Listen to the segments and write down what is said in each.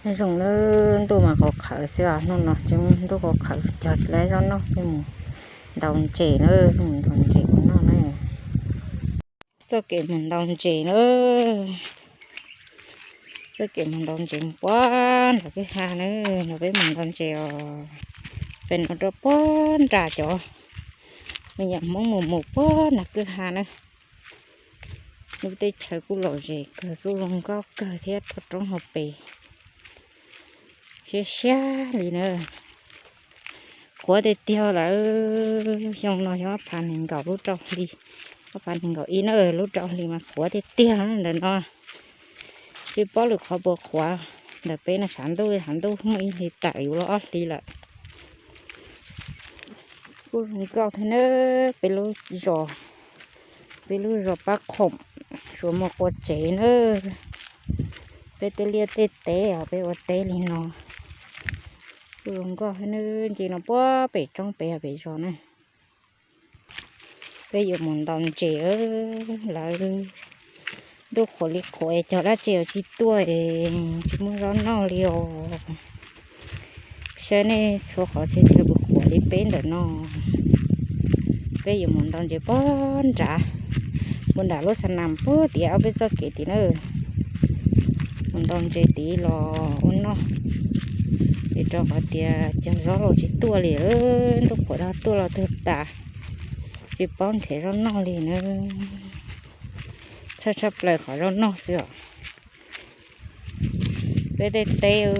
Nyob zoo nawb, ntuj mas qhuav qhawv xwb os, hnub no tseem ntuj qhuav qhawv cog tsis tau zaub noj, peb mus ntaus ntses nawb, peb mus ntaus ntses ua noj nawb. Txoj kev mus ntaus ntses nawb, txoj kev mus ntaus ntses puag nram kwj ha nawb, no peb mus ntaus ntses os. Peb no rau puag nram cov me nyuam Hmoob mus mus puag nram kwj ha nawb. Lub teb chaws kuj lom zem kawg, kuj zoo nkauj kawg thiab, rau roob hauv pes siab siab li na. Qhuav tiag tiag lawm, xyoo no xyoo ob phav nees nkaum lub rau hli, ob phav nees nkaum ib na, lub rau hli mas qhuav tiag tiag ntawm no. Tsis paub lwm qhov puas qhuav, ntawm peb no tshav ntuj tshav ntuj muaj ib hlis tawm yuav luag ob hlis lawm. Kuj zoo nkauj thiab nawb, peb lub zos, peb lub zos Pab Khoom, Suav Muas Quav Tsev nawb. Peb tej liaj tej teb os, peb ua teb li no. Kuj zoo nkauj thiab nawb, nce no puag pem roob pem pem zos na. Peb yuav mus ntaus ntses lawm. Ntuj qhuav li qhuav es cog dab tsi los tsis tuaj es tsis muaj zaub noj li os. Saib nej txhua qhov txhia chaw puas qhuav li peb ntawm no. Peb yuav mus ntaus ntses puag nrad, puag nram lub xa nas puag tim ob peb txoj kev tim na. Mus ntaus ntses tid los ua noj, vim rau qhov tias cog zaub los tsis tuaj li, ntuj qhuav dag tuaj los tuag tas, tsis paub nrhiav zaub noj li na. Txhawj tshaj plaws qhov zaub noj xwb os. Peb tej teb,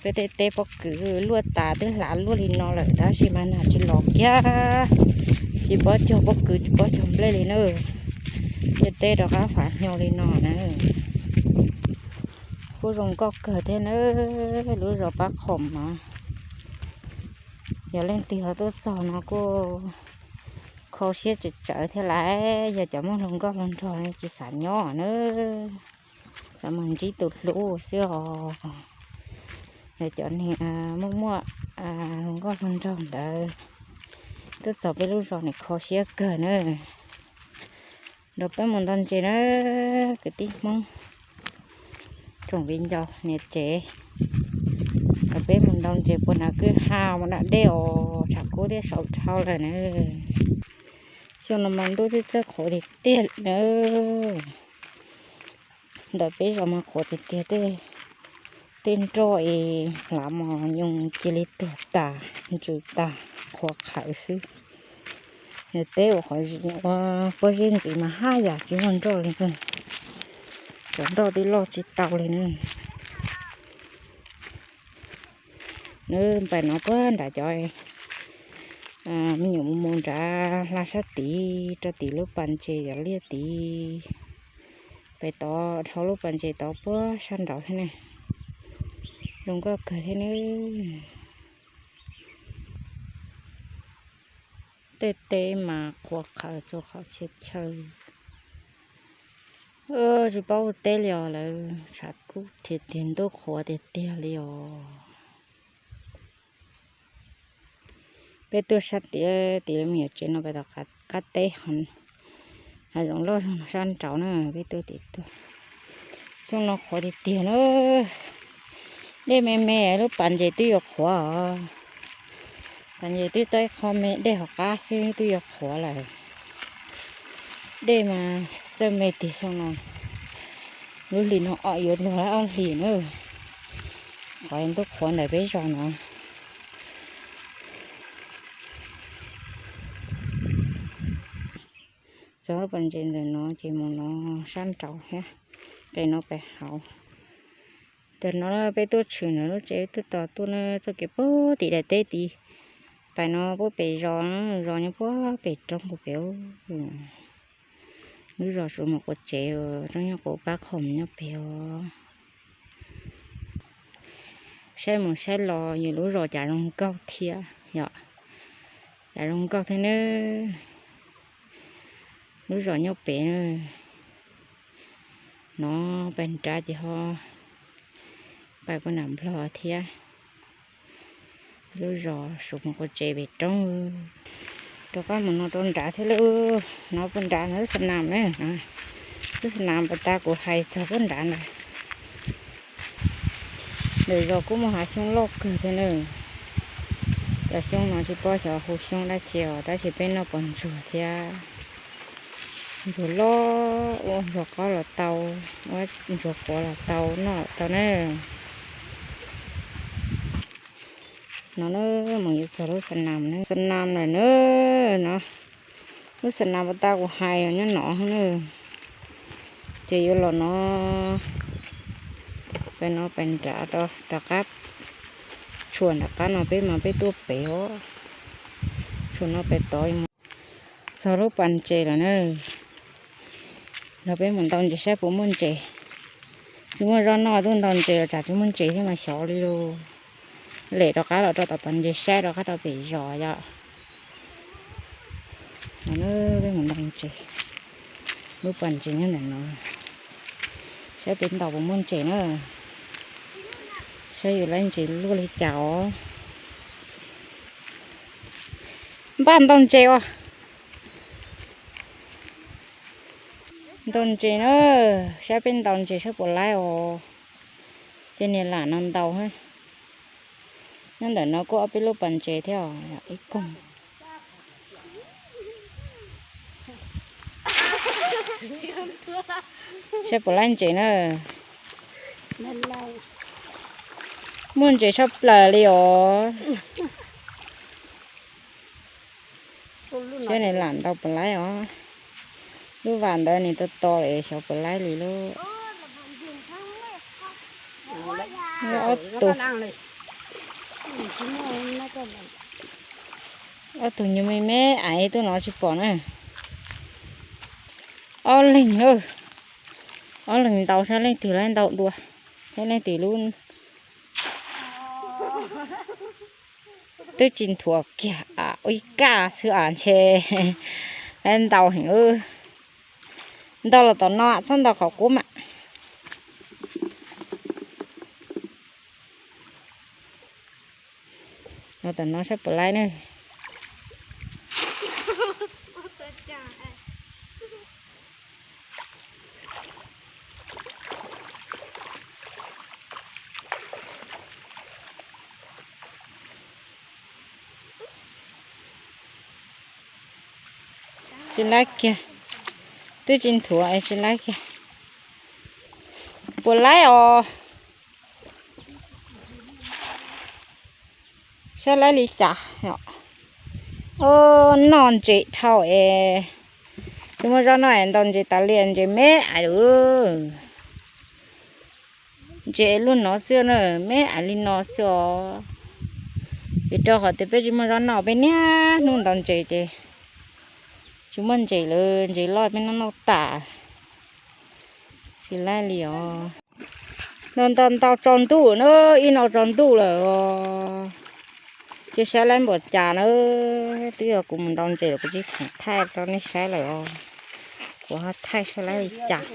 peb tej teb pob kws luaj tas twb hlav luaj li no lawm tab sis mas nag tsis los kiag, tsis paub cog pob kws tsis paub cog nplej li na. Tej teb rov qab fav hnyo li no na. Kuj zoo nkauj kawg thiab na, lub zos Pab Khoom no. Yog leej twg ho tuaj txog no kuj kho siab tsawv tsawv thiab lawm, yog cov muaj hluas nkauj hluas nraug tsis xav nyob na, xav mus ntsib tus hlub xwb os. Yog cov neeg muaj muaj hluas nkauj hluas nraug ntawd tuaj txog peb lub zos nim kho siab kawg na. Nrog peb mus ntaus ntses na, kwv tij Hmoob, tsoom viv ncaus niam tsev. Nrog peb mus ntaus ntses puag nram kwj ha mus nram dej os, tshav kub thiab saum dhau lawm na. Xyoo no mas ntuj twb txawj qhuav tiag tiag na. Ntawm peb zos mas qhuav tiag tiag, tej nroj es hlav mos nyoos cia li tuag tas ntsws tas, qhuav qhawv xwb. Nws teb ua qhov ua pob zeb ntxiv mas haj yam tsis muaj nroj li, cov nroj twb loj tsis tau li na. Nws npaim no puag nram cov me nyuam mus mus nrad hla sab tid rau tim lub pas ntses yov liaj tid, pem tod dhau lub pas ntses tod puag sab nraud thiab ne. Zoo nkauj kawg thiab ne. Tej teb mas qhuav qhawv txhua qhov txhia chaw. Tsis paub ua teb li os, lawv tshav kub tiag tiag, ntuj qhuav tiag tiag li os. Peb tuaj sab tid, tim lub me nyuam tsev no pem tom qab teb, hav zoov loj sab nraud na, peb tuaj tim tuaj. Xyoo no qhuav tiag tiag na, dej me me lub pas ntses twb yuav qhuav os. Pas ntses twb tau ib qho me, dej hauv qab xwb twb yuav qhuav lawm. Dej mas txawj me tiag xyoo no. Lub hlis no yuav luag ob hlis na, qhov ntuj qhuav ntawm peb zos no. Txog lub pas ntses ntawm no ces mus no sab nraud thiab, ces no pem hauv. Ntawm no peb tuaj tshwm ntawm lub tsev twb tos tuaj na, txoj kev puag tim daim teb tid. Pem no puag pem zos, zos nyob puag pem roob puag pem. Lub zos Suav Muas Quav Tsev, roob nyob quav Pab Khoom nyob pem os. Saib mus saib los yus lub zos cas zoo nkauj thiab yom. Cas zoo nkauj thiab ne. Lub zos nyob pem no, pem nrad ces ho pais puag nram Nplog thiab. Lub zos Suav Muas Quav Tsev pem roob. Rov qab mus no rau nrad thiab lauj, no puag nrad no lub xa nas na, lub xa nas pas tas kuv hais txog puag nrad ntawd. Ntawm zos kuj muaj hav xyoob loj kawg thiab na. Cov xyoob no tsis paub xyov hu xyoob dab tsi os, tab sis peb noj pom ntsuag thiab. Ntsuag loj, ua ntsuag qaub los tau, ua ntsuag quav los tau, noj los tau na. No na, mus yuav txog lub xa nam na, xa nam lawm na. No, lub xa nam pas tas kuv hais nyob no na. Ces yuav los no, pem no pem nram, rov qab, tshuam nram qab no peb mas peb tuaj pem os. Tshuam no pem tod. Txog lub pas ntses lawm na. Los peb mus ntaus ntses saib puas muaj ntses. Tsis muaj zaub noj tuaj ntaus ntses los tsam tsis muaj ntses thiab mas xyov li lauj. Lem rov qab los rau tom pas ntses saib rov qab rau pem zos yom. No peb mus ntaus ntses. Lub pas ntses nyob ntawm no. Saib peb ntaus puas muaj ntses na. Saib yus laib ntses luaj li cas os. Npaj ntaus ntses os. Ntaus ntses na, saib peb ntaus ntses saib puas laib os. Ces niam lam no ntaus. Nyob ntawm no kuj ob peb lub pas ntses thiab os, ib koog. Saib puas laib ntses na. Muaj ntses tshaj plaws li os. Saib niam lam ntaus puas laib os. Lub vas ntawd nws to to lawm xyov puas laib li lauj. Ob tug, ob tug nyuag me me aiv tuaj no tsis pom na. Ob leeg, ob leeg ntaus saib leej twg laib ntau dua, saib leej twg lub. Twb tsis nthuav kiag, ua ib kaj xwb as ntshe laib ntau heev. Ntaus los tom no txhob ntaus qhov qub mam. Los tom no saib puas laib na. Tsis laib kiag, twb tsis nthuav es tsis laib kiag. Puas laib os? Saib laib li cas. Noj ntses dhau es, tsis muaj zaub noj es ntaus ntses tas li, ntses me ais lawm. Ntses lub no xwb na, me ais li no xwb os. Vim rau qhov tias peb tsis muaj zaub noj, peb niaj hnub ntaus ntses ces tsis muaj ntses lawm, ntses loj peb noj noj tas. Tsis laib li os. Ntaus ntaus ntaus tsaus ntuj na, ib no tsaus ntuj lawm os. Ces saib laib npaum cas na, twb yog kuv mus ntaus ntses los kuv tsis khoom thaij rau nej saib lawm os. Kuv ho thaij saib laib li cas.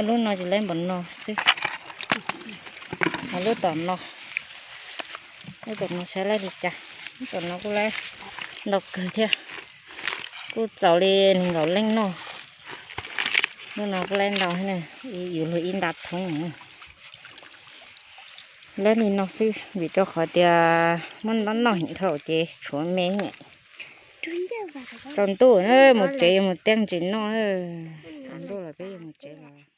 Lub no ces laib npaum no xwb. Ho lub tom no, lub tom no saib laib li cas. Lub tom no kuj laib ntau kawg thiab, kuj txaus li nees nkaum leej noj. Lub no kuj laib ntau thiab, yus luag ib nta thoob. Laib li no xwb vim rau qhov tias muab noj noj heev dhau ces tshuav me. Tsaus ntuj na, mus tsev yuav mus tiaj ntses noj. Tsaus ntuj los peb yuav mus tsev los.